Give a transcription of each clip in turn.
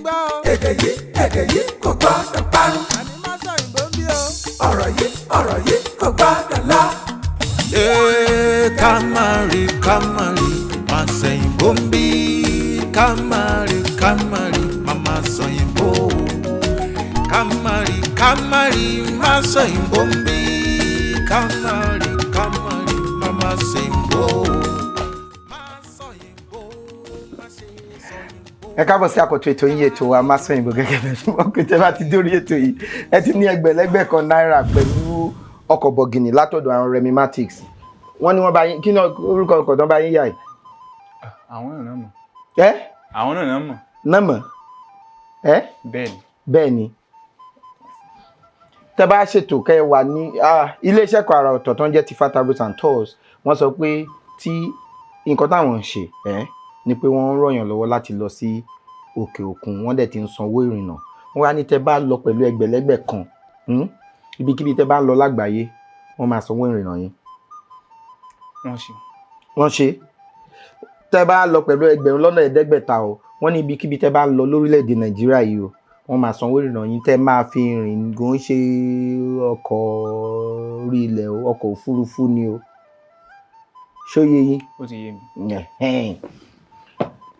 gbọ́ o. Èdè yìí, èdè yìí kò gbọ́dọ̀ parun. Àní má sọ òyìnbó ń bí o. Ọ̀rọ̀ yìí, ọ̀rọ̀ yìí kò gbọ́dọ̀ lọ. Ee, ká má rí, ká má rí, má sẹ̀yìnbó ń bí. Ká má rí, ká má rí, má má sọ̀yìnbó. Ká má rí, ká má rí, má sọ̀yìnbó ń bí. Ká má rí, ká má rí, má má sẹ̀yìnbó. Má sọ̀yìnbó, má ṣe sọ̀yìnbó. Ẹ káàbọ̀ sí àkọ́tún ètò yín, ètò wa Má Sọ Òyìnbó. Gẹ́gẹ́ bẹ́ẹ̀ ṣe mọ̀ pé tẹ́ bá ti dórí ètò yìí, ẹ ti ní ẹgbẹ̀lẹ́gbẹ̀ kan náírà pẹ̀lú ọkọ̀ bọ̀gìnì látọ̀dọ̀ àwọn Remi Matics. Wọ́n ní wọ́n bá yín kí ni orúkọ ọkọ̀ tó ń bá yín yà yìí? Àwọn náà mọ̀. Ẹ Àwọn náà mọ̀. Náà mọ̀ ẹ. Bẹ́ẹ̀ ni. Bẹ́ẹ̀ ni, tẹ́ bá ṣètò kẹ́ ẹ wà ní iléeṣẹ́ kan àrà ọ̀tọ̀ tó ń jẹ́ Tifa Travels and Tours. Wọ́n sọ pé tí nǹkan táwọn ń ṣe ẹ́ ni pé wọ́n ń rọ̀yàn lọ́wọ́ láti lọ sí òkè òkun. Wọ́n dẹ̀ ti ń sanwó ìrìnnà. Wọ́n wá ní tẹ́ bá lọ pẹ̀lú ẹgbẹ̀lẹ́gbẹ̀ kan, ibikíbi tẹ́ bá ń lọ lágbàáyé, wọ́n máa sanwó ìrìnnà yín. Wọ́n ṣe. Wọ́n ṣe. Tẹ́ bá lọ pẹ̀lú 7,000 o, wọ́n ní ibikíbi tẹ́ bá ń lọ lórílẹ̀‐èdè Nàìjíríà yìí o, wọ́n máa sanwó ìrìnnà yín tẹ́ máa fi rìn gò ń ṣe ọkọ̀ orí ilẹ̀ o, ọkọ̀ òfurufú ni o. Ṣó yé yín? Ó ti yé mi. Ẹ̀hẹ́n.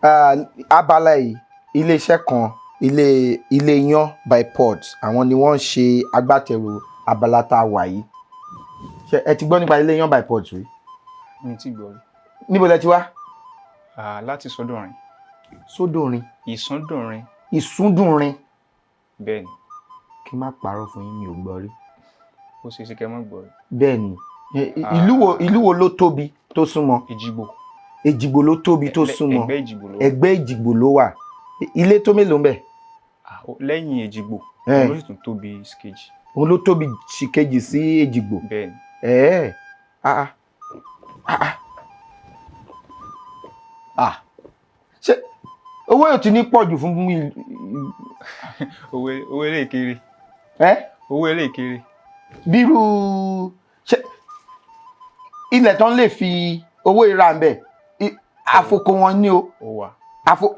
Ah, abala yìí, iléeṣẹ́ kan, ilé yan by Port, àwọn ni wọ́n ń ṣe agbátẹrù abala tá a wà yìí. Ṣé ẹ ti gbọ́ nípa ilé yan by Port rí? Mi ti gbọ́ rí. Níbo lẹ ti wá? Ah, láti Sódòrin. Sódòrin? Ìsúndùnrin. Ìsúndùnrin. Bẹ́ẹ̀ ni. Kí n má parọ́ fún yín, mi ò gbọ́ rí. Ó ṣeé ṣe kẹ́ mọ́ gbọ́ rí. Bẹ́ẹ̀ ni. Ìlú wo ló tóbi tó súnmọ́? Èjìgbò. Èjìgbò ló tóbi tó súnmọ́? Ẹgbẹ́ Èjìgbò ló wà. Ẹgbẹ́ Èjìgbò ló wà. Ilé tó mélòó ń bẹ? Ah, lẹ́yìn Èjìgbò, òun ló sì tún tóbi kejì. Òun ló tóbi sí kejì sí Èjìgbò? Bẹ́ẹ̀ ni. Ẹ̀ẹ́, ah ah ah ah, ṣé owó yóò ti ní pọ̀ jù fún mi? Owó eré kéré. Ẹ́? Owó eré kéré. Bírú ṣé ilẹ̀ tán lè fi owó ìra ń bẹ̀, àfokò wọn ní o? Ó wà.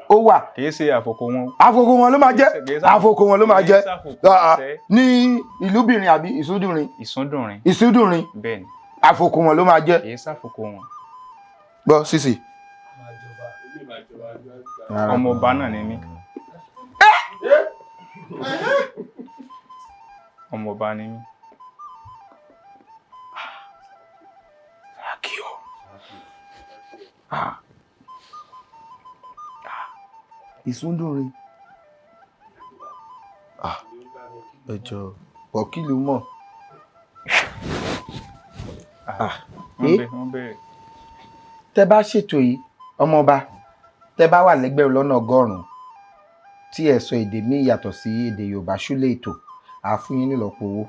Ó wà. Kì í ṣe àfọkọ wọn. Àfokò wọn ló máa jẹ́. Àfokò wọn ló máa jẹ́. Kì í ṣàfòkò Ah, ah. ṣẹ́. Ní ìlúbìnrin àbí Ìsúndùnrin? Ìsúndùnrin. Ìsúndùnrin. Bẹ́ẹ̀ ni. Àfokò wọn ló máa jẹ́. Kì í ṣàfòkò wọn. Gbọ́ sísì. Ọmọ ọba náà ni mí. Ọmọ ọba ni mí. Akíọ̀. Ah. Ah. Ìsúndùnrin. Ah. Ẹ jọ̀ọ́, wọ́kìlù mọ̀. Ah. Wọ́n Eh? bẹ̀rẹ̀, wọ́n bẹ̀rẹ̀. Tẹ́ bá ṣètò yìí, ọmọọba, tẹ́ bá wà lẹ́gbẹ̀rún lọ́nà 100 tí ẹ sọ èdè míì yàtọ̀ sí èdè Yorùbá ṣúlẹ̀ ètò, àá fún yín nílọ́po owó.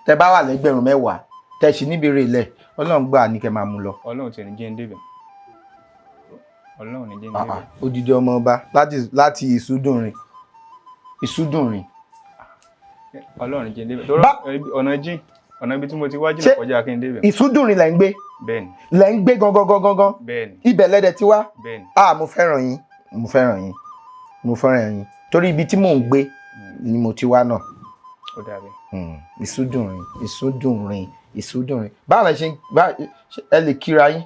Tẹ́ bá wà lẹ́gbẹ̀rún 10 tẹ́ ṣì níbi rè lẹ̀, Ọlọ́run gbà ní kẹ́ máa mú lọ. Ọlọ́run tiẹ̀ ní jẹ́ ń débẹ̀. Ọlọ́run ní jẹ́ ń Ah, débẹ̀. ah, odidi ọmọ ọba láti Ìsúdùnrin, Ìsúdùnrin. Ọlọ́run ní jẹ́ ń débẹ̀. Torí ọ̀nà jìn, ọ̀nà ibi tí mo ti wá jìnnà kọjá kí n débẹ̀. Ìsúdùnrin lẹ̀ ń gbé? Bẹ́ẹ̀ ni. Lẹ̀ ń gbé gangan gangan gangan? Bẹ́ẹ̀ ni. Ibẹ̀ lẹ́dẹ̀ ti wá? Bẹ́ẹ̀ ni. Ah, mo fẹ́ràn yín, mo fẹ́ràn yín, mo fẹ́ràn yín, torí ibi tí mò ń gbé ni mo ti wá náà. Ó dàbí. Ìsúdùnrin, Ìsúdùnrin, Ìsúdùnrin. Báwo lẹ ṣe ń bá ṣe ẹ lè kíra yín?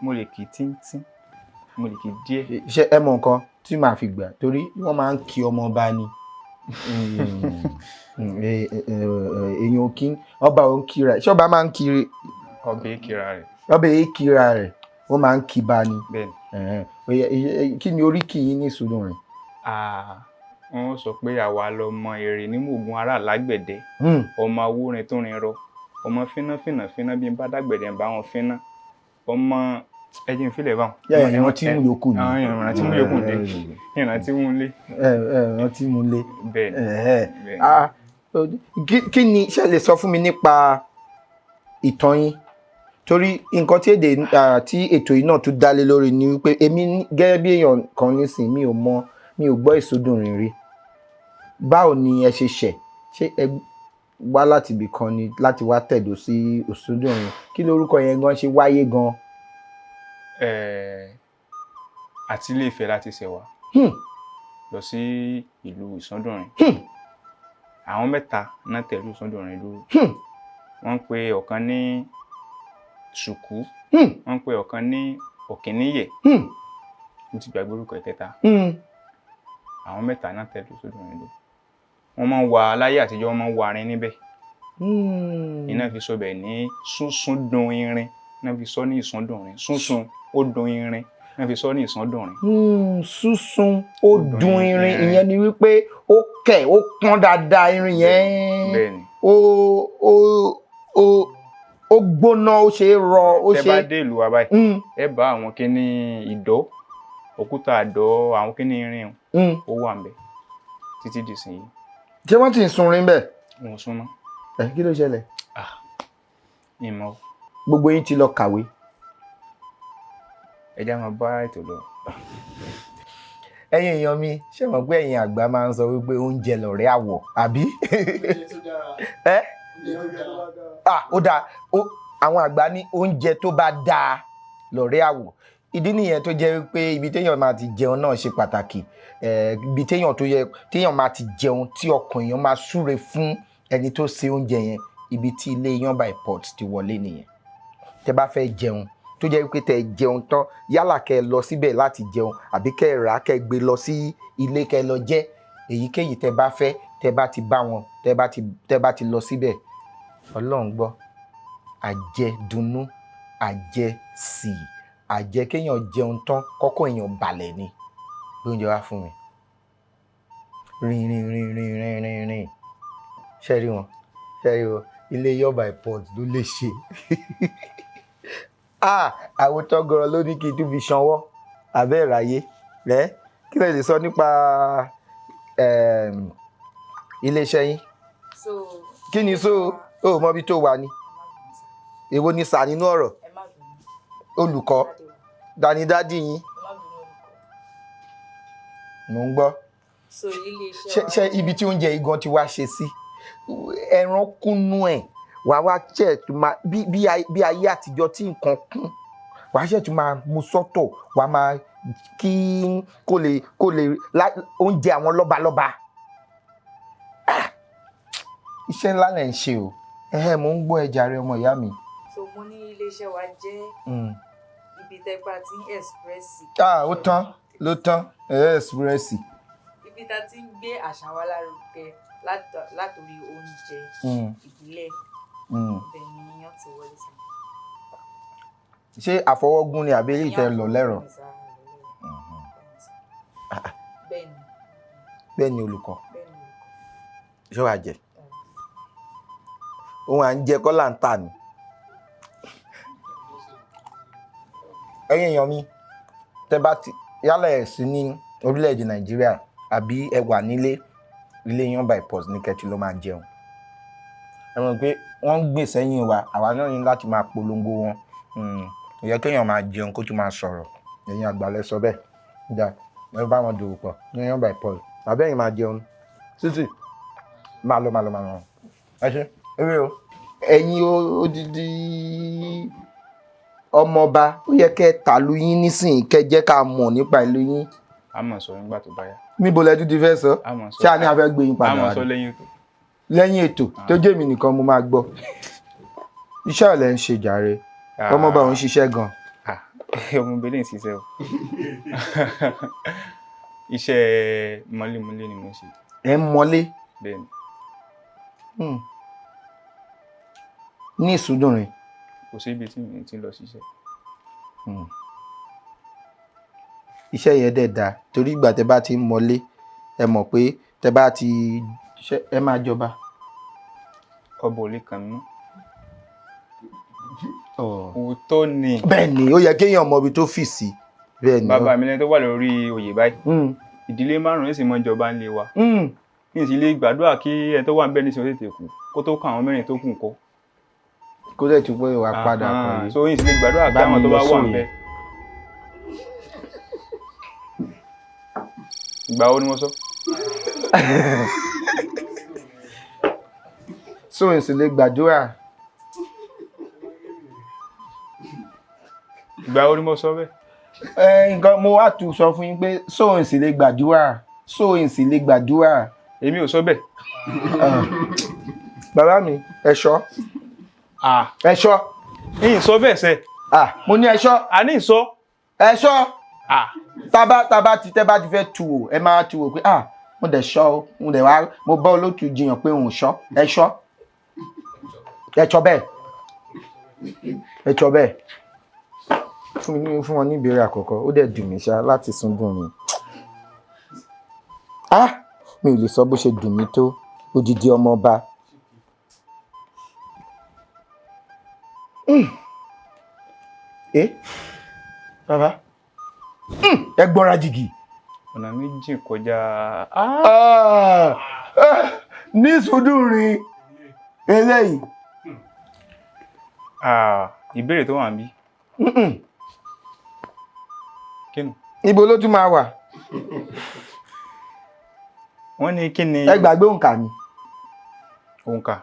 Mo lè kí tíntín, mo lè kí díẹ̀. Ṣé ẹ mọ nǹkan tí màá fi gbà? Torí wọ́n máa ń kí ọmọ ọba ni. Èèyàn kí ọba ò ń kíra ẹ̀. Ṣé ọba máa ń kiri? Ọbẹ̀ kíra rẹ̀. Ọbẹ̀ yìí kíra rẹ̀, ó máa ń kí ba ni. Bẹ́ẹ̀ ni. Ẹ̀hẹ́n. Ó yẹ, kí ni oríkì yín ní Ìsúdùnrin? Ah, wọ́n sọ pé àwa lọmọ èrè ní mògùn ará lágbẹ̀dẹ. Ọmọ awórin tó rin rọ. Ọmọ fíná fíná fíná bí n bá dágbẹ̀dẹ ń bá wọn fíná. Ọmọ ẹ jẹ́ n filẹ̀ báwọn. Yẹ ìrántí mú yòókù ni. Àwọn ìrántí mú yòókù dé. Ìrántí mú lé. Ẹ ẹ ìrántí mú lé. Bẹ́ẹ̀ ni. Ẹ̀hẹ́n. Bẹ́ẹ̀ ni. Ah, kí ni ṣe lè sọ fún mi nípa ìtàn yín? Torí nǹkan tí èdè tí ètò yìí náà tún dá lé lórí ni wípé èmi gẹ́gẹ́ bí èèyàn kan nísìnyí, mi ò mọ, mi ò gbọ́ Ìsúdùnrin rí. Báwo ni ẹ ṣe ṣẹ̀? Ṣé ẹ wá láti ibì kan ni láti wá tẹ̀dó sí Ìsúdùnrin? Kí lorúkọ yẹn gan ṣe wáyé gan? Àti Ilé Ifẹ̀ láti ṣẹ̀ wá lọ sí ìlú Ìsàndùnrin. Àwọn mẹ́ta náà tẹ̀lú Ìsàndùnrin dúró. Wọ́n ń pe ọ̀kan ní Ṣùkú, wọ́n ń pe ọ̀kan ní Ọ̀kíníyẹ̀, mo ti gbàgbé orúkọ ìkẹta. Àwọn mẹ́ta náà tẹ̀lú Ìsàndùnrin dúró. Wọ́n máa ń wa láyé àtijọ́, wọ́n máa ń wa irin níbẹ̀. Iná fi sọ bẹ̀ ní súnsún dun irin, iná fi sọ ní Ìsàndùnrin. Súnsún ó dun irin, iná fi sọ ní Ìsàndùnrin. Súnsún ó dun irin, ìyẹn ni wípé ó kẹ̀, ó pọ́n dáadáa irin yẹn. Bẹ́ẹ̀ni. Ó ó ó ó gbóná, ó ṣe é rọ, ó Tẹ́ ṣe. bá dé ìlú wa báyìí, ẹ bá àwọn kíní ìdọ́, òkúta àdọ́, àwọn kíní irin ó wà ńbẹ̀ títí dìsìnyí. Ṣé wọ́n ti ń sunrin bẹ́ẹ̀? Wọn ò súnmọ́. Ẹ kí ló ṣẹlẹ̀? Ìmọ̀. Gbogbo yín ti lọ kàwé. Ẹ já máa bá ètò lọ. Ẹ̀yin èèyàn mi, ṣé mọ̀ pé ẹ̀yin àgbà máa ń sọ wípé oúnjẹ lọ̀rẹ́ àwọ̀, àbí? Ẹ ó dáa, àwọn àgbà ní oúnjẹ tó bá dáa lọ̀rẹ́ àwọ̀. Ìdí nìyẹn tó jẹ́ wípé ibi téèyàn máa ti jẹun náà ṣe pàtàkì. Ibi téèyàn tó yẹ téèyàn máa ti jẹun tí ọkàn èèyàn máa súre fún ẹni tó ṣe oúnjẹ yẹn, ibi tí ilé Iyán by Pot ti wọlé nìyẹn. Tẹ́ bá fẹ́ jẹun tó jẹ́ wípé tẹ́ jẹun tán, yálà kẹ́ ẹ lọ síbẹ̀ láti jẹun àbí kẹ́ ẹ rà á kẹ́ ẹ gbé lọ sí ilé kẹ́ ẹ lọ jẹ, èyíkéyìí tẹ́ bá fẹ́, tẹ́ bá ti bá wọn, tẹ́ bá ti lọ síbẹ̀, Ọlọ́run gbọ́, àjẹdùnú, àjẹsì, àjẹ kéèyàn jẹun tán kọ́kọ́ èèyàn balẹ̀ ni. Gbé oúnjẹ wá fún mi. Rìn rìn rìn rìn rìn rìn rìn. Ṣé rí wọn? Ṣé rí wọn? Ilé Iyán by Pot ló lè ṣe. Àwọn tọ́gọrọ ló ní kí n tún fi sanwó abẹ́ ìráyé rẹ. Kí lè lè sọ nípa iléeṣẹ́ yín? Kí ni so o mọ ibi tó wà ní? Èwo ni sà nínú ọ̀rọ̀? Olùkọ́ danidadi yín. Mò ń gbọ́. Ṣé ibi tí oúnjẹ igan ti wá ṣe sí? Ẹran kúnnú ẹ̀. Wàá wá ṣe tó máa bí ayé àtijọ́ tí nǹkan kún, wàá ṣe tó máa mú sọ́tọ̀, wàá máa kí kó lè oúnjẹ àwọn lọ́balọ́ba. Iṣẹ́ ńlá lẹ̀ ń ṣe o. Mò ń gbọ́ ẹ jàre ọmọ ìyá mi. So mo ní iléeṣẹ́ wa jẹ́ ibi tẹ́gbà tí ń express. Ó tán ló tán express. Ibi tá ti ń gbé àṣà wa lárugẹ látòrí oúnjẹ ìbílẹ̀. Ibẹ̀ ni iyán ti wọlé sí. Ṣé àfọwọ́gún ni àbí èyí tẹ́ lọ lẹ́rọ̀? Bẹ́ẹ̀ni. Bẹ́ẹ̀ni olùkọ́. Ṣé wàá jẹ? Òun à ń jẹ kọ́ là ń tà ní. Ẹ̀yin èèyàn mi, tẹ́ bá ti yálà ẹ̀ sí ní orílẹ̀-èdè Nàìjíríà àbí ẹ wà nílé, ilé Iyán by Pot ní kẹ́tì ló máa jẹun. Ẹ mọ̀ pé wọ́n ń gbè sẹ́yìn wa, àwa náà ní láti máa polongo wọn. Ó yẹ kéèyàn máa jẹun kó tún máa sọ̀rọ̀. Ẹ̀yin àgbà lẹ sọ bẹ́ẹ̀. Dá ẹ bá wọn dòwò pọ̀ ní Iyán by Pot. Àbẹ́ ẹ̀yin máa jẹun. Títì máa lọ máa lọ máa lọ. Ẹ ṣé, ewé o. Ẹ̀yin odidi ọmọọba, ó yẹ kẹ́ tàlú yín nísìnyí, kẹ́ jẹ́ ká mọ̀ nípa ìlú yín. A máa sọ nígbà tó bá yá. Níbo lẹ tún ti fẹ́ sọ? Ṣé a ní a fẹ́ gbé yín padà wá? A máa sọ lẹ́yìn ètò. Lẹ́yìn ètò tó jẹ́ èmi nìkan mo máa gbọ́. Iṣẹ́ ọ̀lẹ ń ṣe jàre. Ọmọọba òun ṣiṣẹ́ gan. Ọmọbìnrin ń ṣiṣẹ́ o. Iṣẹ́ mọ́lémọ́lé ni mo ń ṣe. Ẹ ń mọ́lé? Bẹ́ẹ̀ni. Ní Ìsúndùnrin? Kò sí ibi tí mi ti lọ ṣiṣẹ́. Iṣẹ́ yẹn dẹ̀ dáa torí ìgbà tẹ́ bá ti ń mọ́lé, ẹ mọ̀ pé tẹ́ bá ti ṣe ẹ máa jọba. Ọba ò lè kàn mí mọ́. Òótọ́ ni. Bẹ́ẹ̀ni, ó yẹ kéèyàn mọ ibi tó fì sí. Bẹ́ẹ̀ni. Bàbá mi lẹni tó wà lórí oyè báyìí. Ìdílé márùn-ún sì mọ ìjọba ń lé wa. Ní ìsìlẹ̀ gbàdúrà kí ẹni tó wà ń bẹ ní ìsìn tètè kú kó tó kàn àwọn mẹ́rin tó kù ńkọ́. Kó dẹ̀ tún pé wàá padà pẹ̀lú. So ìsìlẹ̀ gbàdúrà kí àwọn tó bá wà ń bẹ. Ìgbà wo ni mo sọ? So ìsìlẹ̀ gbàdúrà. Ìgbà wo ni mo sọ bẹ́ẹ̀? Nǹkan mo wá tún sọ fún yín pé sóhun sì lè gbàdúrà, sóhun sì lè gbàdúrà. Èmi ò sọ bẹ́ẹ̀. Bàbá mi, ẹ̀ṣọ́. Ẹ̀ṣọ́. Ìyìn sọ bẹ́ẹ̀ sẹ́. Mo ní ẹ̀ṣọ́. A ní ìsọ. Ẹ̀ṣọ́. Tábà ti tẹ́ bá ti fẹ́ tu wò, ẹ máa tu wò pé mo dẹ̀ ṣọ́ o, mo dẹ̀ wá, mo bá olóòtú jiyàn pé òun ṣọ́. Ẹ̀ṣọ́. Ẹ̀ṣọ́ bẹ́ẹ̀. Ẹ̀ṣọ́ bẹ́ẹ̀. Fún wọn ní ìbéèrè àkọ́kọ́, ó dẹ̀ dùn mí ṣá láti sún dùn mí. Mi ò lè sọ bó ṣe dùn mí tó, odidi ọmọ ọba. Bàbá, ẹ gbọ́ra jìgì. Ọ̀nà méjì kọjá. Ní sùdúrin eléyìí. Ìbéèrè tó wà níbí. Kí ni? Ibo ló tún máa wà? Wọ́n ní kí ni. Ẹ gbàgbé òǹkà ni. Òǹkà.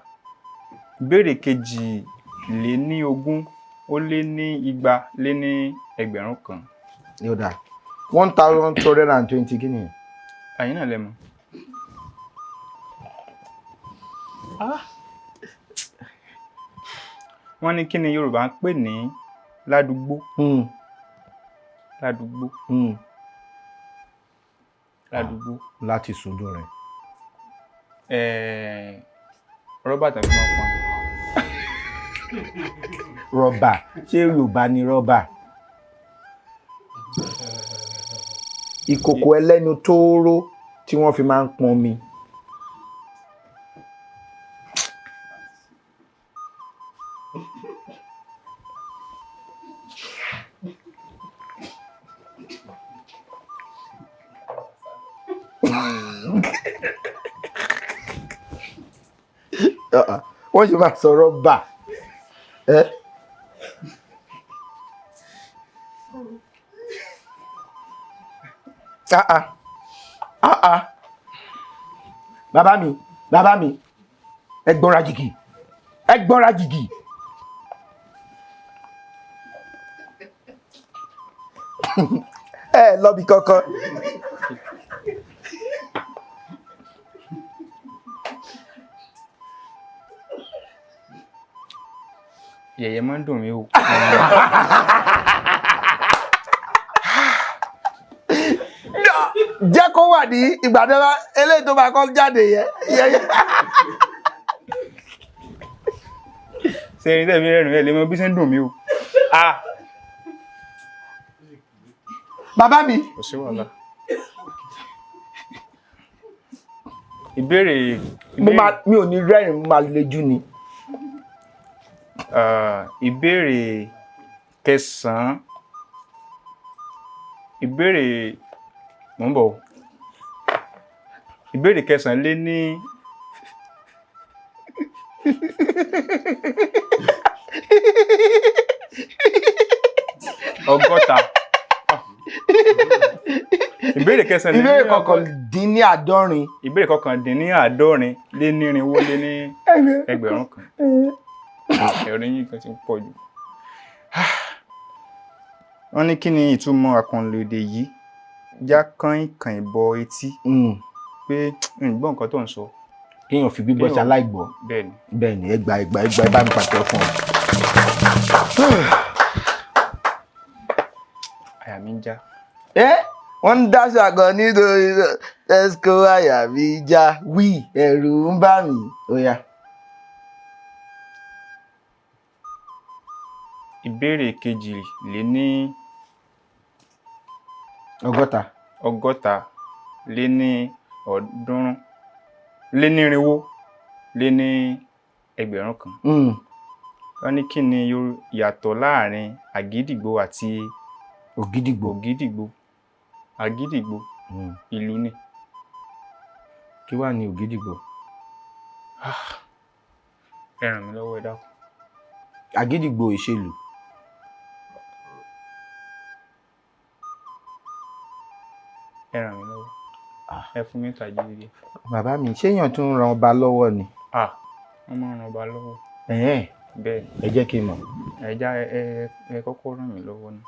Ìbéèrè 22 200 kan. Yóò dáa. 1220 kí ni? Àyìn náà lẹ mọ̀. Wọ́n ní kí ni Yorùbá ń pè ní ládùúgbò? Ládùúgbò. Ládùúgbò. Láti sùdùn rẹ̀. Rọ́bà tàbí máa pọn. Rọ́bà. Ṣé Yorùbá ni rọ́bà? Ìkòkò ẹlẹ́nu tóóró tí wọ́n fi máa ń pọn omi. Wọ́n ṣe máa sọ̀rọ̀ bà. Bàbá mi, ẹ gbọ́ra jìgì, ẹ gbọ́ra jìgì. Ẹ lọ́bi kankan. Yẹ̀yẹ́ máa ń dùn mí o. Jẹ́ kó wà ní ìgbà tó bá eléyìí tó bá kọ́ jáde yẹn. Ṣé ẹni tẹ́mi rẹ́rìn-ín ẹ̀ lè mọ bí ṣe ń dùn mí o. Bàbá mi. Kò sí wàhálà. Ìbéèrè. Mi ò ní rẹ́rìn-ín, mo máa lejú ni. Ìbéèrè kẹsàn-án. Ìbéèrè mò ń bọ̀. Ìbéèrè kẹsàn-án lé ní. 60. Ìbéèrè kẹsàn-án lé ní. Ìbéèrè 79. Ìbéèrè 484 ẹgbẹ̀rún kan. Ẹ̀rín yìí kan ti ń pọ̀ jù. Wọ́n ní kí ni ìtumọ̀ àkànlò èdè yìí? Já kàìnkàìn bọ etí. Pé n gbọ́ nǹkan tó ń sọ. Kéèyàn fi gbígbọ́ ṣe aláìgbọ́. Bẹ́ẹ̀ni. Bẹ́ẹ̀ni, ẹ gbà ẹ gbà ẹ gbà ẹ bá mi pàtẹ́ fún ọ. Àyà mi ń já. Wọ́n ń dáṣà gan nítorí Tesco àyà mi já wí ẹ̀rù ń bà mí. Ó yá. Ìbéèrè 62 60. 360 460 kan. Wọ́n ní kí ni ìyàtọ̀ láàrin àgídìgbo àti ògídìgbò. Ògídìgbò. Àgídìgbo ìlú ni. Kí wá ní ògídìgbò? Ẹ ràn mí lọ́wọ́, ẹ dákun. Àgídìgbo ìṣèlú. Ẹ ràn mí lọ́wọ́. Ẹ fún mi tàjí dídí. Bàbá mi, ṣé èèyàn tún ń ran ọba lọ́wọ́ ni? Wọ́n máa ń ran ọba lọ́wọ́. Bẹ́ẹ̀ ni. Ẹ jẹ́ kí n mọ̀. Ẹ já ẹ kọ́kọ́ ràn mí lọ́wọ́ ni.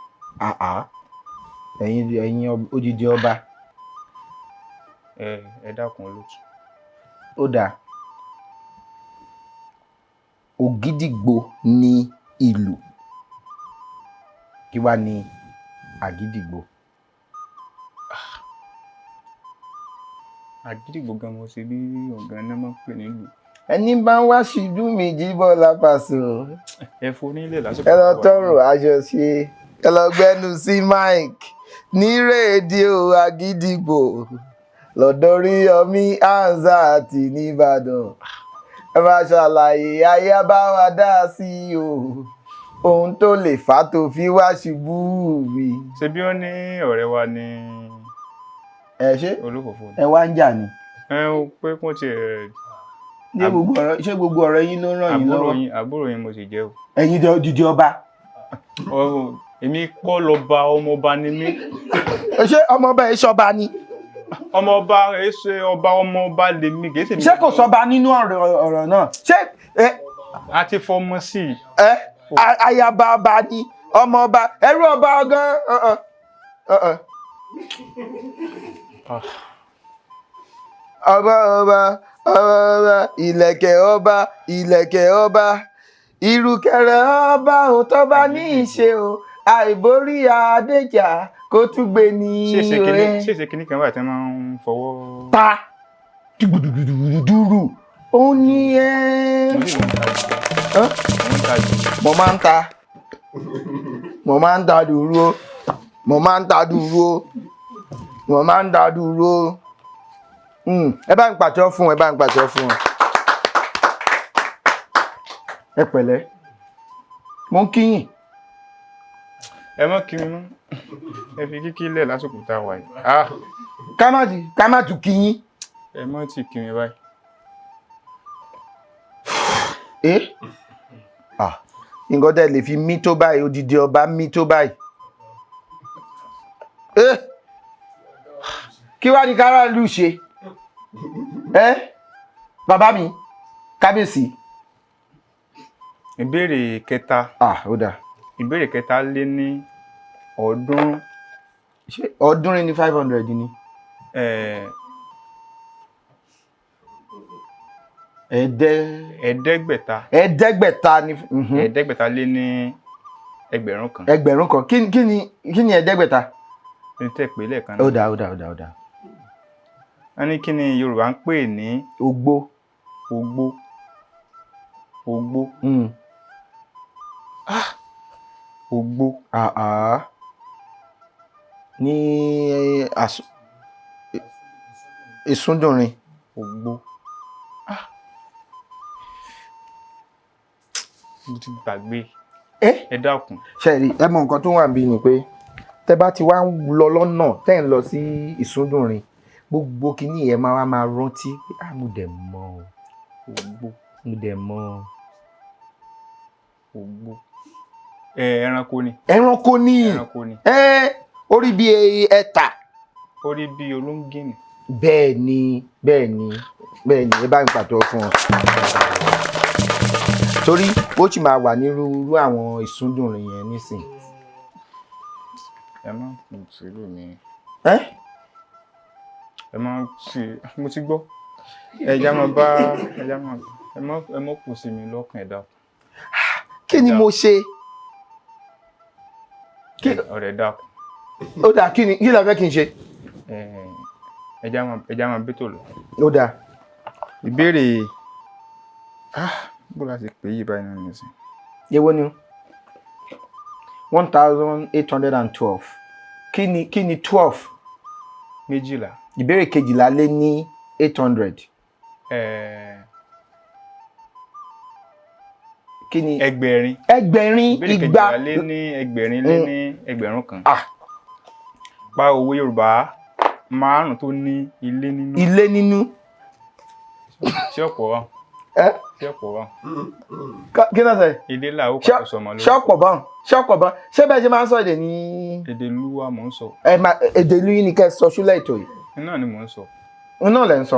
Ẹ̀yin odidi ọba. Ẹ dákun olóòtú. Ó dáa. Ògídìgbò ní ìlù. Kí wá ní àgídìgbò? Àgídìgbò gan mo ṣe bí ọ̀gá náà máa ń pè nílùú. Ẹni bá ń wá ṣíjú mi Jíbọ́lá Pàṣọ. Ẹ fonílẹ̀ lásìkò. Ẹ lọ tọrùn aṣọ ṣe, ẹ lọ gbẹnu sí mike ní rédíò Àgídìgbò lọ́dọ̀ Oríyọmí Hamzat nìbàdàn. Ẹ máa ṣàlàyé ayé bá wa dá sí o, ohun tó lè fà tó fi wá ṣubú mi. Ṣé bí ó ní ọ̀rẹ́ wa ní ẹ ṣe olófòfò ẹ wá ń jà ni. Ẹ ó pé kó tiẹ̀. Ṣé gbogbo ọ̀rọ̀ yín ló ràn yín lọ́wọ́? Àbúrò yín mo sì jẹ́ o. Ẹ̀yin odidi ọba. Èmi kọ́ lọ́ba, ọmọọba ni mí. Ṣé ọmọọba ẹ ṣọba ni? Ọmọọba ẹ ṣe ọba, ọmọọba lèmi kì í ṣe mi. Ṣé kò sọba nínú ọ̀rọ̀ náà? Ṣé ẹ. A ti fọmọ sí i. Ẹ ayaba ọba ni ọmọọba ẹrú ọba gan. Ọba ọba ọba ìlẹ̀kẹ̀ ọba ìlẹ̀kẹ̀ ọba ìrùkẹ̀rẹ̀ ọba ò tọ́ba ní ìṣe o, àìborí adéjà kó tún gbé ní ìwé. Ṣé ìṣe kìíní kan wà tí wọ́n máa ń fọwọ́. Ta dùdùdùdùdùrù ó ní ẹ. Mo máa ń ta mo máa ń ta dùrú o mo máa ń ta dùrú o mo máa ń ta dùrú o. Ẹ bá ń pàtẹ́wọ́ fún ẹ bá ń pàtẹ́wọ́ fún ẹ. Ẹ pẹ̀lẹ́, mo ń kíyìn. Ẹ má kí mi mọ́, ẹ fi kíkí lẹ̀ lásìkò tá a wà yìí. Ká má tún kíyìn. Ẹ má ti kí mi báyìí. Nǹkan tẹ́ lè fi mí tó báyìí, odidi ọba mí tó báyìí. Kí wá ní káràlú ṣe? Bàbá mi, kábíyèsí. Ìbéèrè kẹta. Ó dáa. Ìbéèrè kẹta lé ní ọ̀ọ́dúnrún. Ṣé ọ̀ọ́dúnrún ní 500 ni? Ẹ̀ẹ́dẹ́gbẹ̀ta. Ẹ̀ẹ́dẹ́gbẹ̀ta ni. Ẹ̀ẹ́dẹ́gbẹ̀ta lé ní ẹgbẹ̀rún kan. Ẹgbẹ̀rún kan. Kí ni ẹ̀ẹ́dẹ́gbẹ̀ta? Ní tẹ́ pé lẹ́ẹ̀kan náà. Ó dáa ó dáa ó dáa ó dáa. Wọ́n ní kí ni Yorùbá ń pè ní. Ogbó. Ogbó. Ogbó. Ogbó. Ní ìsúndùnrin. Ogbó. Mo ti gbàgbé. Ẹ dákun. Ṣé ẹ mọ nǹkan tó wà níbí ni pé tẹ bá ti wá ń lọ lọ́nà tẹ́ ń lọ sí ìsúndùnrin, gbogbo kìíní ẹ máa wá máa rántí pé mo dẹ̀ mọ̀ o. Ogbó. Mo dẹ̀ mọ̀ o. Ogbó. Ẹranko ni. Ẹranko ni. Ẹranko ni. Orí bí ẹ̀ta. Orí bí olóńgìnì. Bẹ́ẹ̀ ni bẹ́ẹ̀ ni bẹ́ẹ̀ ni, ẹ bá mi pàtó fún ọ. Torí ó sì máa wà nírúurú àwọn ìsúndùnrin yẹn nísìn. Ẹ má sùúrù mi. Ẹ má fi mo ti gbọ́. Ẹ já máa bá ẹ já máa ẹ má kù sí mi lọ́kàn, ẹ dákun. Kí ni mo ṣe? Ọ̀rẹ́ dákun. Ó dáa, kí ni kí la fẹ́ kí n ṣe? Ẹ já máa bẹ́tò lọ. Ó dáa. Ìbéèrè bó la ṣe pè é yìí báyìí náà nìsín. Èwo ni 1812. Kí ni 12? Méjìlá. Ìbéèrè kejìlá lé ní 800. Kí ni. Ẹgbẹ̀rin. Ẹgbẹ̀rin igba. Ìbéèrè kejìlá lé ní ẹgbẹ̀rin lé ní ẹgbẹ̀rún kan. Pa òwe Yorùbá márùn-ún tó ní ilé nínú. Ilé nínú. Ṣé ọ̀pọ̀ wà? Ṣé ọ̀pọ̀ wà? Kí ló sọ? Ilé là ó pàtó sọmọ lórí. Ṣé ọ̀pọ̀ bọ́n? Ṣé ọ̀pọ̀ bọ́n? Ṣé bẹ́ẹ̀ ṣe máa ń sọ èdè ní. Èdè ìlú wa mò ń sọ. Ẹ máa èdè ìlú yín ni kẹ́ ẹ sọ ṣúlẹ̀ ètò yìí. Iná ni mò ń sọ. Iná lẹ̀ ń sọ.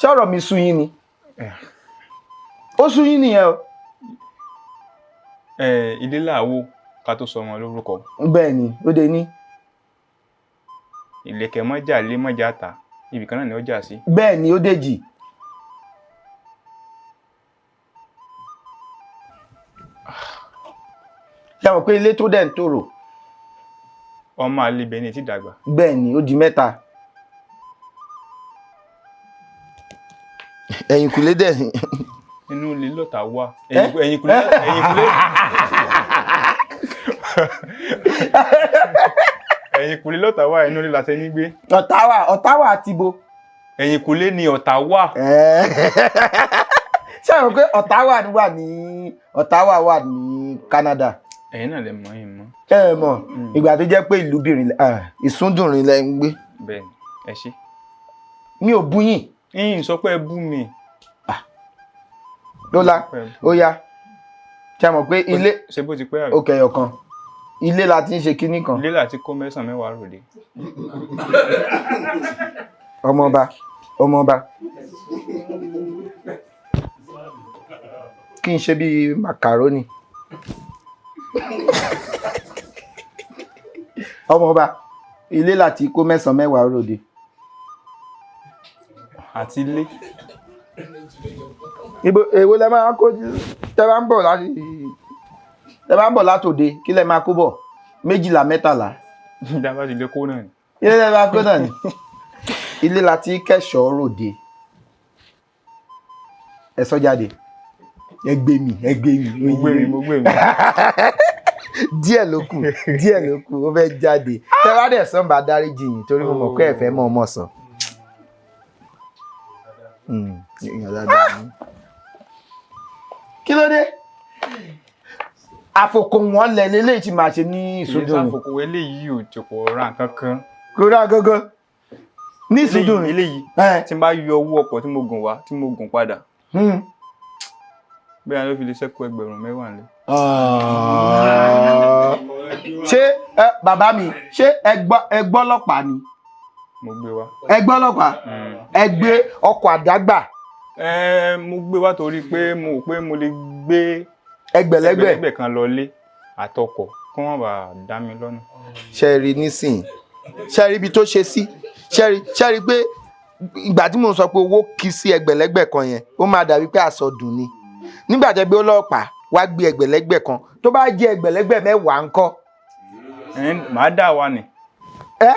Ṣé ọ̀rọ̀ mi sú yín ni? Ó sú yín nìyẹn o. Ilé là wó. Ká tó sọ ọmọ lórúkọ. Bẹ́ẹ̀ ni, ó dé ní. Ìlẹ̀kẹ̀ mọ́jà lé mọ́jà ta, ibì kan náà ni ó jà sí. Bẹ́ẹ̀ ni, ó dèjì. Ṣé àwọn pé ilé tó dẹ̀ ń tòrò? Ọmọ àlebẹ̀ ni ti dàgbà. Bẹ́ẹ̀ ni, ó di mẹ́ta. Ẹ̀yìnkùlé dẹ̀. Inú ilé lọ́tà wà. Ẹ̀yìnkùlé ẹ̀yìnkùlé. Ẹ̀yìnkùlé lọ́tà wà, inú ilé la ṣe ní gbé. Ọ̀táwà, Ọ̀táwà àti bo. Ẹ̀yìnkùlé ni ọ̀tá wà. Ṣé àwọn pé Ọ̀táwà wà ní Ọ̀táwà wà ní Canada? Ẹ̀yin náà lè mọ̀ yín mọ́. Ẹ mọ̀, ìgbà tó jẹ́ pé ìlúbìnrin ìsúndùnrin lẹ ń gbé. Bẹ́ẹ̀ni, ẹ ṣé. Mi ò bú yín. Yín sọ pé ẹ bú mi. Lọ́lá, ó yá. Ṣé mọ̀ pé ilé. Ṣé bó ti pẹ́ àbí? Ó kẹyọ̀ kan. Ilé la ti ń ṣe kinní kan. Ilé la ti kó mẹ́sàn-án mẹ́wàá ròde. Ọmọọba, ọmọọba. Kí n ṣe bí màkàrónì. Ọmọọba, ilé la ti kó mẹ́sàn-án mẹ́wàá ròde. Àti ilé. Ibo èwo lẹ máa kó tẹ bá ń bọ̀ láti tẹ bá ń bọ̀ látòde kí lẹ máa kó bọ̀ méjìlá mẹ́tàlá. Ìjàmbá ti lè kó náà ni. Ilé lẹ máa kó náà ni. Ilé la ti kẹ́ṣọ̀ọ́ ròde. Ẹ sọ jáde. Ẹ gbé mi, ẹ gbé mi. Mo gbé mi, mo gbé mi. Díẹ̀ ló kù, díẹ̀ ló kù, ó fẹ́ jáde. Tẹ bá dẹ̀ sọ́n bá dáríjì yín torí mo mọ̀ pé ẹ fẹ́ mọ̀ ọmọ sàn. Kí ló dé? Àfòkò wọn lẹ leléyìí tí màá ṣe ní ìsúndùn. Ìyẹn sáfòkò eléyìí ò jòkó ra nǹkan kan. Kò ra gangan. Ní ìsúndùn. Eléyìí tí n bá yọ owó ọkọ̀ tí mo gùn wá tí mo gùn padà. Bẹ́ẹ̀ ló fi lè ṣẹ́kù ẹgbẹ̀rún mẹ́wàá nílé. Ṣé bàbá mi, ṣé ẹ gbọ́ ọlọ́pàá ni? Mo gbé wá. Ẹ gbọ́ ọlọ́pàá? Ẹ gbé ọkọ̀ àdágbà. Mo gbé wá torí pé mo rò pé mo lè gbé ẹgbẹ̀lẹ́gbẹ̀ kan lọlé àtọkọ̀ kí wọ́n bá dá mi lọ́nà. Ṣe rí nísìnyí, ṣe rí ibi tó ṣe sí, ṣe rí pé ìgbà tí mò ń sọ pé owó kì í sí ẹgbẹ̀lẹ́gbẹ̀ kan yẹn, ó máa dàbí pé àsọdùn ni. Nígbà tẹ́ gbé ọlọ́pàá wá gbé ẹgbẹ̀lẹ́gbẹ̀ kan, tó bá jẹ́ ẹgbẹ̀lẹ́gbẹ̀ mẹ́wàá ńkọ́. Màá dà wá ni. Ẹ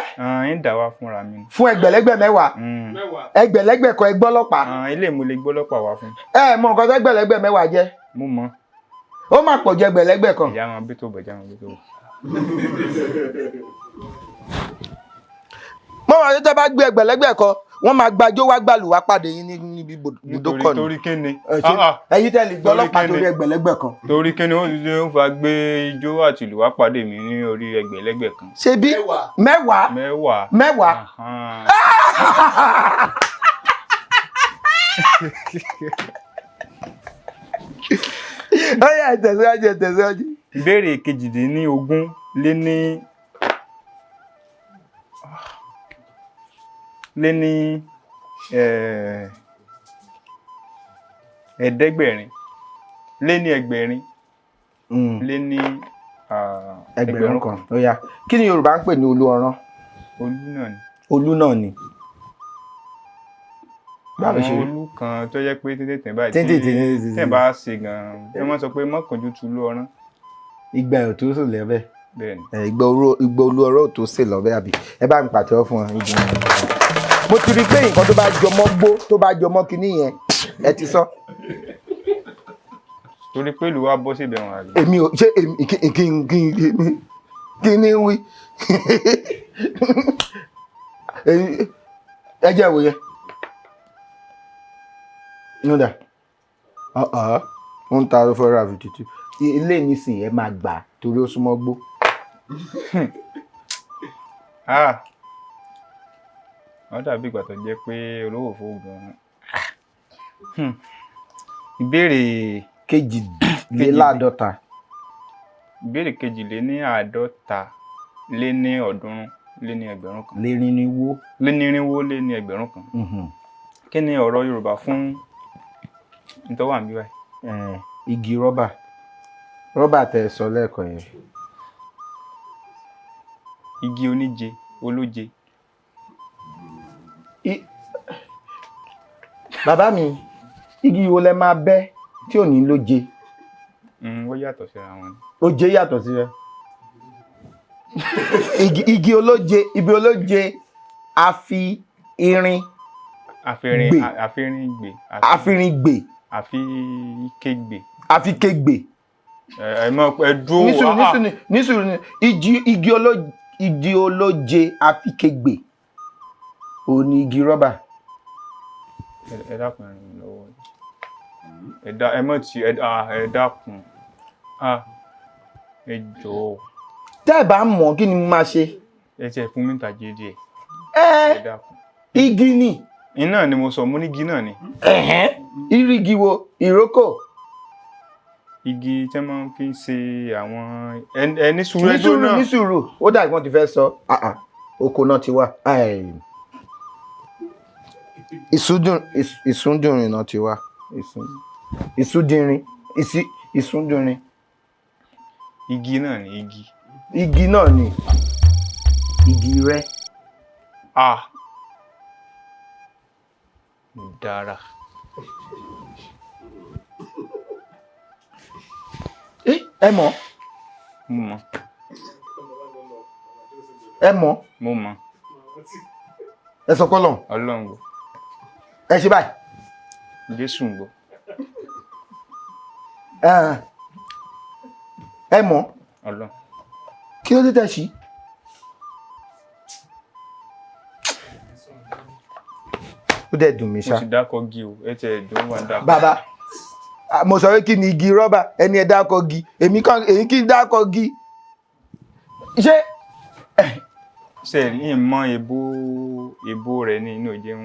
ń dà wá fúnra mi. Fún ẹgbẹ̀lẹ́gbẹ̀ mẹ́wàá. Ẹgbẹ̀lẹ́gbẹ̀ kan ẹgbọ́ ọlọ́pàá. Ilé mo lè gbọ́ ọlọ́pàá wá fún. Ẹ mọ nǹkan tó ẹgbẹ̀lẹ́gbẹ̀ mẹ́wàá jẹ́. Mo mọ̀. Ó máa pọ̀ ju ẹgbẹ̀lẹ́gbẹ̀ kan. Ìyá máa bí tó bọ̀, ìyá máa bí tó bọ̀. Mo máa tẹ́ bá gbé ẹgbẹ̀lẹ́gbẹ̀ kan, wọ́n máa gbàjó wá gbàlù wá pàdé yín níbi ibùdókọ̀ ni. Torí kí ni? Ẹ̀yin tẹ́ lè gbọ́ ọlọ́pàá torí ẹgbẹ̀lẹ́gbẹ̀ kan. Torí kí ni ó ń fa gbé ijó àti ìlú wá pàdé mi ní orí ẹgbẹ̀lẹ́gbẹ̀ kan. Ṣé bí mẹ́wàá? Mẹ́wàá. Mẹ́wàá. Ó yá, ẹ tẹ̀síwájú, ẹ tẹ̀síwájú. Ìbéèrè kejìdínlógún lé ní ẹ̀ẹ́dẹ́gbẹ̀rin lé ní ẹgbẹ̀rin lé ní ẹgbẹ̀rún kan. Ó yá, kí ni Yorùbá ń pè ní olú ọ̀rán? Olú náà ni. Olú náà ni. Àwọn olú kan tó jẹ́ pé tètè báyìí tí ẹ bá ṣe gan-an ẹ máa sọ pé mọ́kànjú tu olú ọ̀rán. Ìgbà ẹ̀ tó sùn lẹ́bẹ̀. Bẹ́ẹ̀ni. Ìgbà olú ọ̀rán ò tó sè lọ́bẹ̀ àbí ẹ bá ń pàtẹ́wọ́ fún wọn. Mo ti rí i pé nǹkan tó bá jọmọ́ gbó tó bá jọmọ́ kinní yẹn ẹ ti sọ. Torí pé ìlú wa bọ́ síbẹ̀ wọn àbí. Èmi ò ṣe kí ni wí. Ẹ jẹ́ ìwòye. Nígbà ó ń ta 452 ilé nísìnyí ẹ máa gbà torí ó súnmọ́ gbó. Wọ́n dàbí ìgbà tó jẹ́ pé olówó fowó gan-an. Ìbéèrè kejìléláàádọ́ta. Ìbéèrè kejìléníàádọ́ta lé ní ọ̀ọ́dúnrún lé ní ẹgbẹ̀rún kan. Lérinwó. Lé nírinwó lé ní ẹgbẹ̀rún kan. Kí ni ọ̀rọ̀ Yorùbá fún ntọ́wà ń bí báyìí? Igi rọ́bà. Rọ́bà tẹ ẹ sọ lẹ́ẹ̀kan yẹn. Igi oníje olóje. Bàbá mi, igi wo lẹ máa bẹ́ tí ò ní lóje? Ó yàtọ̀ síra wọn ni. Oje yàtọ̀ síra. Igi olóje, ibi olóje, a fi irin Àfẹrin Gbè. Àfẹrin gbè. A fi irin gbè. Àfi ike gbè. A fi ike gbè. Ẹ mọ ẹ dúró. Nísùrù. Ah, ah. Nísùrù, nísùrù, igi olóje a fi ike gbè, òun ni igi rọ́bà. Ẹ dákun, ẹ ràn mí lọ́wọ́. Ẹ dá ẹ mọ̀ tí ẹ ah, ẹ dákun. Ah, ẹ jọ̀ọ́. Tẹ́ ẹ bá mọ̀, kí ni mo máa ṣe? Ẹ tiẹ̀ fún mi níta jẹ díẹ̀. Ẹ Ẹ dákun. Igi ni. Iná ni mo sọ, mo ní igi náà ni. Ẹ̀hẹ́n. Irú igi wo? Ìrókò? Igi tí wọ́n máa ń fi ṣe àwọn ẹ ní sùúrù, ẹ dúró Nísùrù. náà. Nísùrù, ó dà wọ́n ti fẹ́ sọ. Ah, ah, oko náà ti wà. Ìsúndùnrin náà ti wà. Ìsúndìnrin, ìsúndùnrin. Igi náà ni igi. Igi náà ni igi rẹ. Ah, mo dára. Ẹ mọ̀? Mo mọ̀. Ẹ mọ̀? Mo mọ̀. Ẹ sọ kọ́lọ̀. Ọlọ́run gbọ́. Ẹ ṣe báyìí. Jésù ń gbọ́. Ẹ mọ̀? Ọlọ́run. Kí ló dé tẹ̀ sí? Ó dẹ̀ dùn mí Mo ṣá. ti dákọ̀ gi o, ẹ tiẹ̀ dùn wá dákọ̀. Bàbá, mo sọ pé kí ni igi rọ́bà, ẹni ẹ dákọ̀ gi, èmi kàn èyí kí n dákọ̀ gi, ṣé Ṣe rí mọ èbó rẹ̀ ní inú ìjẹun.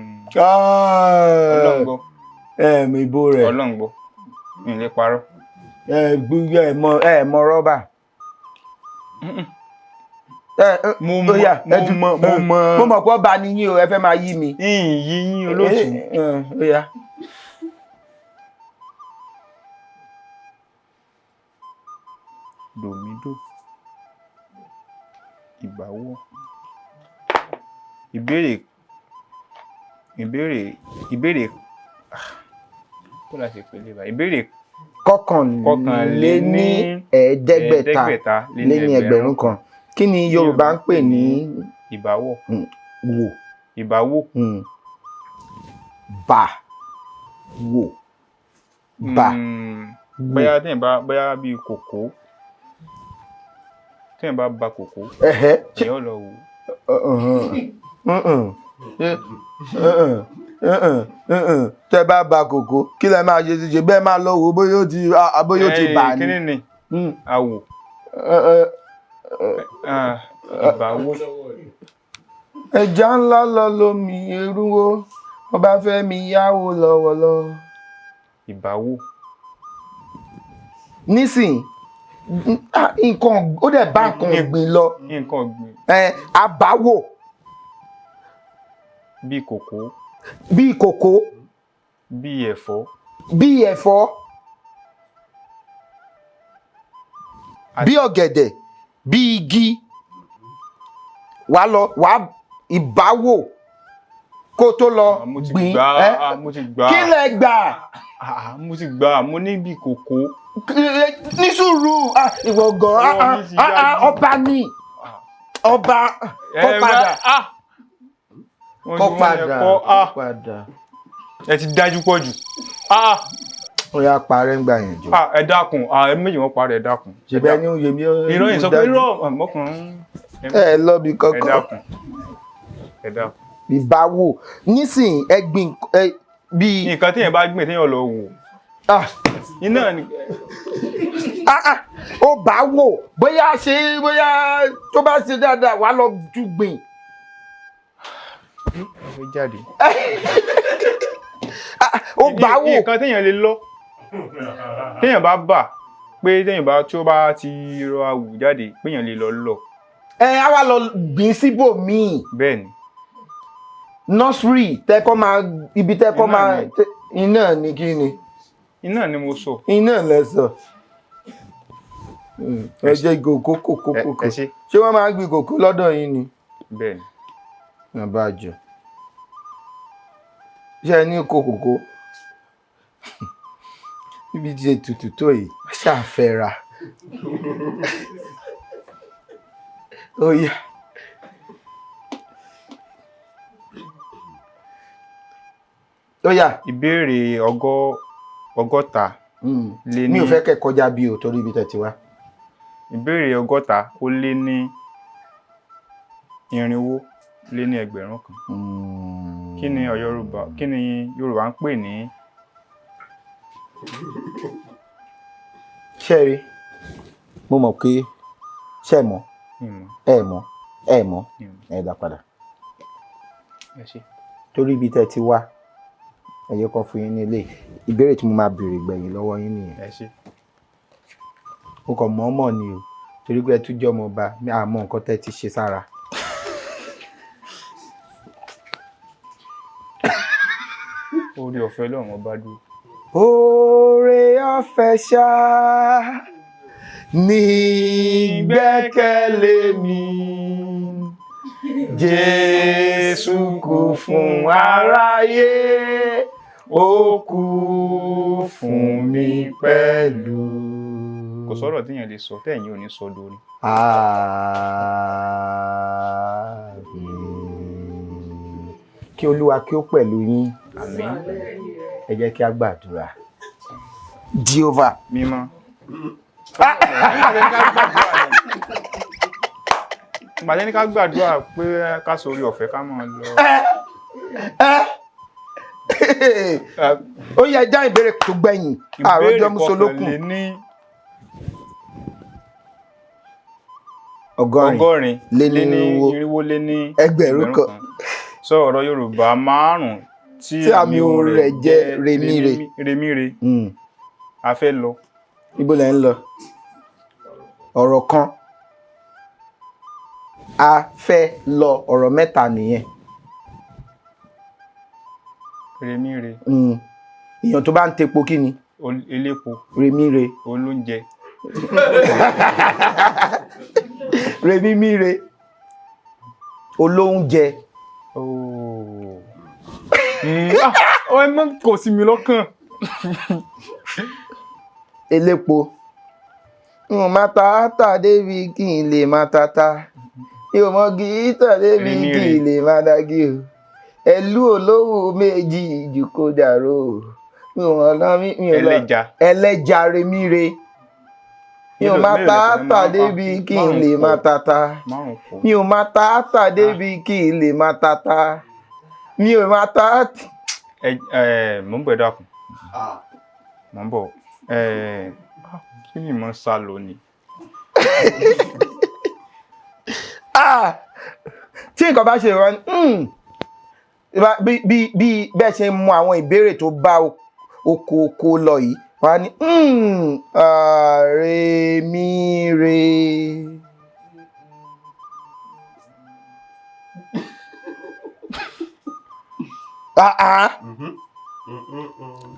Ọlọ́run gbọ́. Ẹ mọ ìbò rẹ̀. Ọlọ́run gbọ́, mi ò lè parọ́. Ẹ gbogbo ẹ mọ rọ́bà. Ẹ Mo ó mọ̀, yá, mo ẹ mọ̀, mo mọ̀. Mo mọ̀ pé ọba ni yín o, ẹ fẹ́ máa yí mi. Yìnyín yín olóòtú. Ẹ, ó yá. Dòmídò, ìbáwọ̀, ìbéèrè, ìbéèrè, ìbéèrè, ah, kó la ṣe pèlè bá ìbéèrè. Kọkànléní ẹ̀ẹ́dẹ́gbẹ̀ta ẹ̀ẹ́dẹ́gbẹ̀ta lé ní 1,000. Kí ni Yorùbá ń pè ní Ìbáwọ̀. Wò? Ìbáwọ̀. Bà wò, bà wò. Bóyá téèyàn bá, bóyá bíi kòkó, téèyàn bá ba kòkó, Ẹ̀hẹ́. èèyàn lọ wò. Tẹ́ bá ba kòkó, kí lẹ máa ṣe? Ṣe bẹ́ẹ̀ máa lọ wò bóyá ó ti bà ní. Kíní ni àwò? Ah, ìbáwọ̀. Ẹja ńlá lọ lómi erúwó, wọn bá fẹ́ mi yáwó lọ́wọ́lọ́. Ìbáwọ̀. Nísìn, nǹkan ó dẹ̀ bá nǹkan ọ̀gbìn lọ. Nǹkan ọ̀gbìn. Ẹ, àbáwò. Bíi kòkó. Bíi kòkó. Bíi ẹ̀fọ́. Bíi ẹ̀fọ́, bíi ọ̀gẹ̀dẹ̀, bíi igi, wàá lọ, wàá ìbáwò kó tó lọ Mo ti gbìn. gbà Ẹ́? á, mo ti gbà. Kí lẹ gbà? Ah, mo ti gbà, mo ní bíi kòkó. Ní sùúrù, ìwọ gan. Ọwọ́ mi ti yá jù. Ọba ni ọba kó Ẹ padà. Ah! Wọ́n Kó ti wọ́n yẹ padà. kọ́, Kó ah! padà. Ẹ ti dájú pọ̀ jù. Ah! Ó yá, parẹ́ ń gbà yẹn jọ. Ah, ẹ dákun, ah, ẹ méjì wọn parẹ́, ẹ dákun. Ṣèbí ẹni ó yẹ mí. Irọ́ yìí sọ pé irọ́ ọmọkùnrin. Ẹ lọ́bi Ẹ kankan. dákun, ẹ dákun. Ìbáwò nísìn, ẹ gbìn ẹ bíi. Nǹkan téèyàn bá gbìn, téèyàn lọ wò. Iná ni. Ah, ah, ó bá wò bóyá ṣe, bóyá tó bá ṣe dáadáa, wàá lọ tún gbìn. Ẹ fẹ́ jáde. Ó bá wò. Nǹkan téèyàn lè lọ, téèyàn bá bà pé téèyàn bá tí ó bá ti rọ awù jáde, péèyàn lè lọ lọ. Ẹ á wá lọ gbìn síbòmíì. Bẹ́ẹ̀ ni. Nursery tẹ́kọ́ máa, ibi tẹ́kọ́ Iná máa ni. Iná ni kí ni? Iná ni mo sọ. Iná lẹ sọ. Ẹ jẹ kòkó kòkó kòkó. Ẹ ṣé. Ṣé wọ́n máa ń gbin kòkó lọ́dọ̀ yín ni? Bẹ́ẹ̀ ni. Àbájọ. Ṣé ẹ ní oko kòkó? Níbi tí ètùtù tó yìí, ṣàfẹ́ra. Ó yá. Ó yá. Ìbéèrè 60 lé ní. Mi ò fẹ́ kẹ́ kọjá bí o torí ibi tẹ̀ ti wá. Ìbéèrè 460. Kí ni Yorùbá, kí ni Yorùbá ń pè ní? Ṣé ẹ rí? Mo mọ̀ pé ṣé ẹ mọ̀? Ẹ mọ̀, ẹ mọ̀, ẹ dá padà. Ẹ ṣé. Torí ibi tẹ́ ti wá, ẹ yẹ kó fún yín ní ilé. Ìbéèrè tí mo máa béèrè gbẹ̀yìn lọ́wọ́ yín nìyẹn. Ẹ ṣé. Mo kàn mọ̀ọ́mọ̀ ni o, torí pé ẹ tún jẹ́ ọmọ ọba, a mọ nǹkan tẹ́ ti ṣe sára. Oore ọ̀fẹ́ Ọlọ́run ọba dúró. Oore ọ̀fẹ́ ṣá ní ìgbẹ́kẹ̀lé mi. Jésù kú fún aráyé, ó kú fún mi pẹ̀lú. Kò sọ̀rọ̀ téèyàn lè sọ tẹ́yìn ò ní sọ dorin. Àmín. Kí Olúwa kí ó pẹ̀lú yín. Àmín. Ẹ jẹ́ kí a gbàdúrà. Jehovah. Mímọ́. Ìgbàjẹ́ ní ká gbàdúrà pé ká sọ orí ọ̀fẹ́ ká máa lọ. Ó yẹ já ìbéèrè tó gbẹ̀yìn. Àròjọ Mùsùlùkùn. Ìbéèrè 280. Sọ ọ̀rọ̀ Yorùbá 5 tí àmì ohùn rẹ̀ jẹ́ remire. Remire. A fẹ́ lọ. Ibo lẹ ń lọ? Ọ̀rọ̀ kan. A fẹ́ lọ, ọ̀rọ̀ mẹ́ta nìyẹn. Remire. Èèyàn tó bá ń tepo kí ni? Elépo. Remire. Olóúnjẹ. Remimire. Olóúnjẹ. Ẹ má kò sí mi lọ́kàn. Elépo. N ò máa ta átà débi kí n lè máa tata. Mi ò mọ gíítà débi kí n lè máa dagi o. Ẹlú olówó méjì jù kó dàrú o. Mi ò mọ̀ lọ mi ò lọ. Ẹlẹ́ja. Ẹlẹ́ja remire. Mi ò máa ta átà débi kí n lè máa tata. Mi ò máa ta átà débi kí n lè máa tata. Mi ò máa ta. Ẹ mò ń bọ̀, ẹ dákun. Mò ń bọ̀. Kí ni mo ń sá lọ ni? Tí nǹkan bá ṣe rán, bí bẹ́ẹ̀ ṣe ń mú àwọn ìbéèrè tó bá oko lọ yìí, wọ́n á ní remire.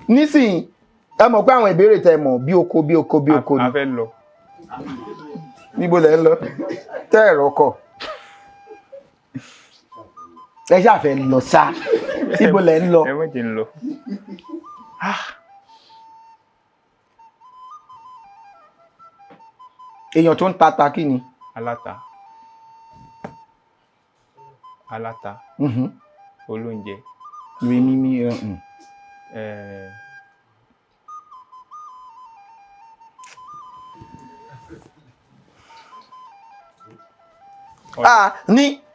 Nísìnyí ẹ mọ̀ pé àwọn ìbéèrè tẹ́ mọ̀ bí oko bí oko bí oko ni. A fẹ́ lọ. Níbo lẹ ń lọ? Tẹ́ ẹ̀rọ kọ̀. Ẹ ṣáà fẹ́ lọ ṣá. Níbo lẹ ń lọ? Ẹ má jẹ́ ń lọ. Èèyàn tó ń tata kí ni? Aláta. Aláta. Olóúnjẹ. Remimi.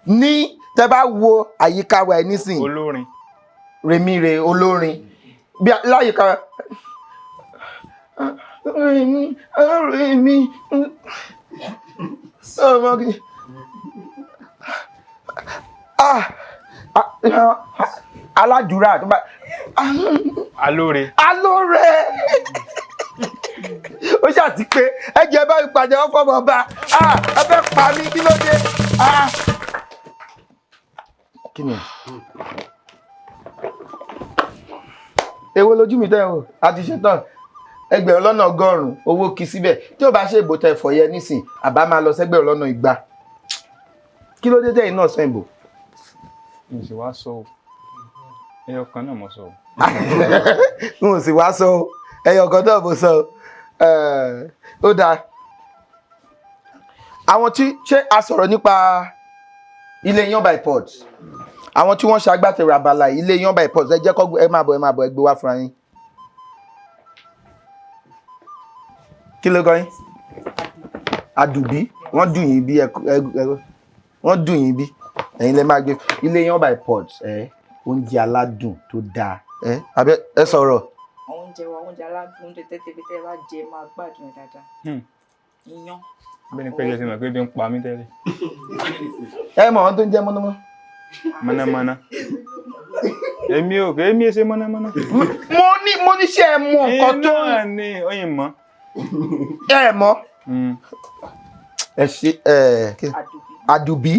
Ní tẹ́ bá wo àyíká wa ẹ nísìn. Olórin. Remire olórin. Bí láyìíká. Remi Remi. Aládùúrà tó bá. Alóore. Alóore. Ó ṣàti pé ẹ jẹ́ bá ìpàdé ọkọ̀ ọba. Ẹ fẹ́ pa mí, kí ló dé? Kí ni? Èwo lójú mi tẹ́ o, a ti ṣe tán. 1,100,000 owó kì síbẹ̀. Tí ò bá ṣe ìbò tẹ fọ̀ yẹ nísìn, àbá máa lọ 200,000. Kí ló dé tẹ̀yin náà sọ ìbò? Mi sì wá sọ o, ẹyọ kan náà mo sọ o. N ò sì wá sọ o, ẹyọ kan náà mo sọ o. Ó dáa. Àwọn tí ṣé a sọ̀rọ̀ nípa Ilé Iyán by Port, àwọn tí wọ́n ṣe agbátẹrù abala yìí, Ilé Iyán by Port, ẹ jẹ́ kó ẹ máa bọ̀, ẹ máa bọ̀, ẹ gbé wá fúnra yín. Kí ló kọ yín? Àdùbí. Wọ́n dùn yín bí wọ́n dùn yín bí ẹ̀yin lẹ máa gbé Ilé Iyán by Port. Ẹ oúnjẹ aládùn tó dáa, ẹ abẹ ẹ sọ̀rọ̀. Àwọn oúnjẹ wa, oúnjẹ aládùn, oúnjẹ tẹ́tẹ́ bí tẹ́ bá jẹ máa gbádùn ẹ̀ dáadáa. Iyán. Bẹ́ẹ̀ ni pẹ́jọ́ ti mọ̀ pé bí ń pa mí tẹ́lẹ̀. Ẹ mọ̀ ọ́n tó ń jẹ́ mọ́nàmọ́. Mọ̀nàmọ́ná. Èmi ò kè é mi ṣe mọ̀nàmọ́ná. Mo ní ṣé ẹ mọ nǹkan tó ń. Iná ni oyin mọ́. Ẹ mọ̀. Ẹ ṣe ẹ Àdùbí. Àdùbí.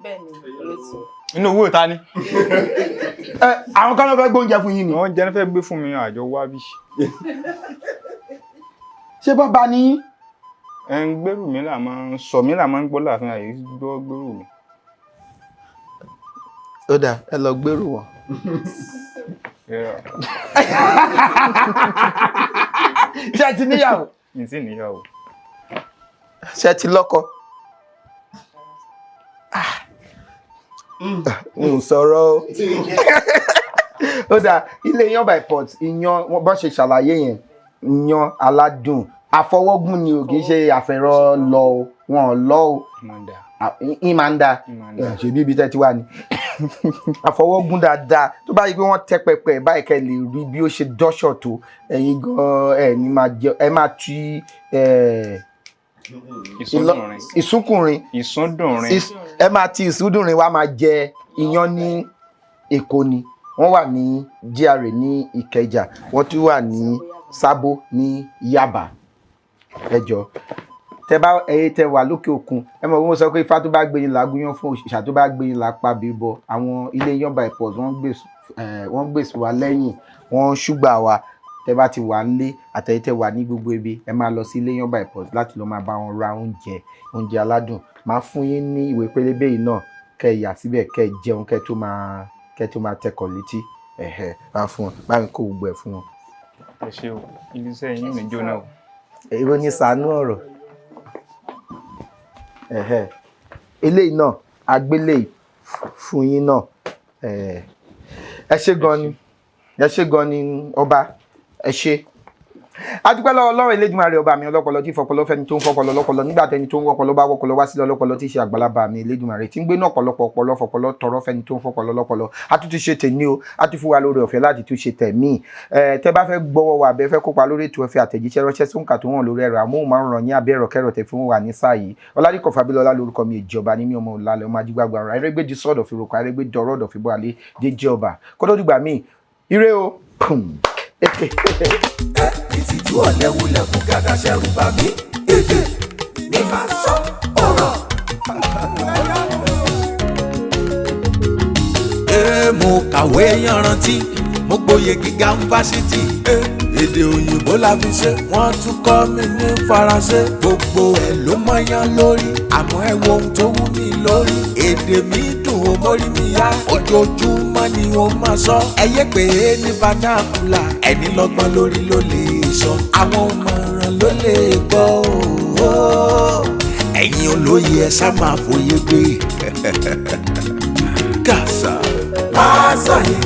Bẹ́ẹ̀ ni, olóòtú. Inú owó ta ni? Ẹ àwọn kan ló fẹ́ gbóúnjẹ fún yín ni. Wọ́n jẹ́ ní fẹ́ gbé fún mi, àjọ wá bí. Ṣé bàbá ni yín? Ẹ ń gbèrú mi là máa ń sọ mi là máa ń gbọ́ láàfin àyè gbọ́ gbèrú mi. Ó dáa, ẹ lọ gbèrú wọn. Yeah. Ṣé ẹ ti níyàwó? Mi ti níyàwó. Ṣé ẹ ti lọ́kọ? N sọ̀rọ̀ o. Ó dáa, Ilé Iyán by Port, iyán wọ́n bá ṣe ṣàlàyé yẹn, iyán aládùn àfọwọ́gún ni o, kì í ṣe àfẹ̀rọ̀ lọ o, wọn ò lọ o. Máa ń dà. Í máa ń da. Í máa ń da. Ṣe bí ibi tẹ́ ti wà ní àfọwọ́gún dáadáa, tó bá yí pé wọ́n tẹ́ pẹpẹ báyìí, kẹ́ lè rí bí ó ṣe dọ́ṣọ̀ tó, ẹ̀yin gan ẹ̀ ní máa jẹ, ẹ máa tú ẹ̀ Ìsúndùnrin. Ìsúnkùnrin. Ìsúndùnrin. Ẹ máa ti ìsúndùnrin wá máa jẹ iyán ní Èkó ni wọ́n wà, ní GRA ní Ìkẹjà, wọ́n tún wà ní Sábó ní Yaba. Ẹ jọ̀ọ́, tẹ bá ẹyẹ tẹ wà lókè òkun, ẹ mọ̀ bí mo sọ pé ifá tó bá gbé yín làágúnyán fún òṣìṣà tó bá gbé yín lápá bíbọ. Àwọn Ilé Iyán by Port, wọ́n gbèsè wa lẹ́yìn, wọ́n ṣúgbà wa. Tẹ bá ti wà nílé àtẹ̀yẹ tẹ wà ní gbogbo ibi, ẹ máa lọ sí Ilé Iyán by Port láti lọ máa bá wọn ra oúnjẹ, oúnjẹ aládùn. Máa fún yín ní ìwé pélébé yìí náà, kẹ́ ẹ yà síbẹ̀, kẹ́ ẹ jẹun, kẹ́ ẹ tó máa tẹkọ̀ létí. Ẹ̀hẹ̀, máa fún wọn, bá mi kó gbogbo ẹ̀ fún wọn. Ẹ ṣé o, iléeṣẹ́ yín ò ní jóná o. Èwo ni sànú ọ̀rọ̀? Ẹ̀hẹ̀, eléyìí náà agbélé fún yín náà. Ẹ ṣé gan ni, ẹ ṣé gan ni ọba, ẹ ṣé. Adúpẹ́ lọ́wọ́ Ọlọ́run Elédùmarè, ọba mi ọlọ́pọlọ tí fọpọlọ fẹ́ni tó ń fọpọlọ lọ́pọlọ, nígbà tẹni tó ń wọpọlọ bá wọpọlọ wá sílẹ̀, ọlọ́pọlọ tí í ṣe àgbàlagbà mi Elédùmarè tí ń gbé ní ọ̀pọ̀lọpọ̀ ọpọlọ fọpọlọ tọrọ fẹ́ni tó ń fọpọlọ lọ́pọlọ. A tún ti ṣe tèmi o, a tún fún wa lórí ọ̀fẹ́ láti tún ṣe tẹ̀mí. Ẹ tẹ́ bá fẹ́ gbọ́wọ́ wa, àbẹ́ fẹ́ kópa lórí ètò, ẹ fi àtẹ̀jíṣẹ́ ránṣẹ́ sóǹkà tó hàn lórí ẹ̀rọ amóhùnmáwòrán ní abẹ́ ẹ̀rọ kẹ́rọ̀ tẹ̀ fún wa ní sáà yìí. Ọládìkọ̀ Fábílọ́lá lórúkọ mi, ìjọba ní mi, ọmọ òlàlẹ̀, ọmọ ajígbàgbà ọ̀rọ̀ arẹ́gbẹ́jì sọ̀dọ̀ fi roko arẹ́gbẹ́ dọ̀rọ̀ ọ̀dọ̀ fi bọ́ alẹ́ déjẹ́ ọba kótó dìgbà míì, ire o. Pum. Ìtìjú ọ̀lẹ́wulẹ̀kùn gàdá ṣẹ̀rù bà mí, èdè ní máa sọ ọ̀rọ̀. Ee, mo kàwé yanrantí, mo gboyè gíga ń fásitì. Èdè òyìnbó la fi ṣe, wọ́n tún kọ́ mi ní Faransé. Gbogbo ẹ̀ ló mọ́yán lórí, àmọ́ ẹ wo ohun tó wú mi lórí. Èdè mi dùn ó mórí mi yá, ojoojúmọ́ ni ó máa sọ. Ẹ yé pé ní vernacular, ẹni lọ́gbọ́n lórí ló lè sọ, àwọn òmọ̀ràn ló lè gbọ́ o. Ẹ̀yin olóye, ẹ sá máa fòye gbé kàṣà. Wá sọ̀yìn.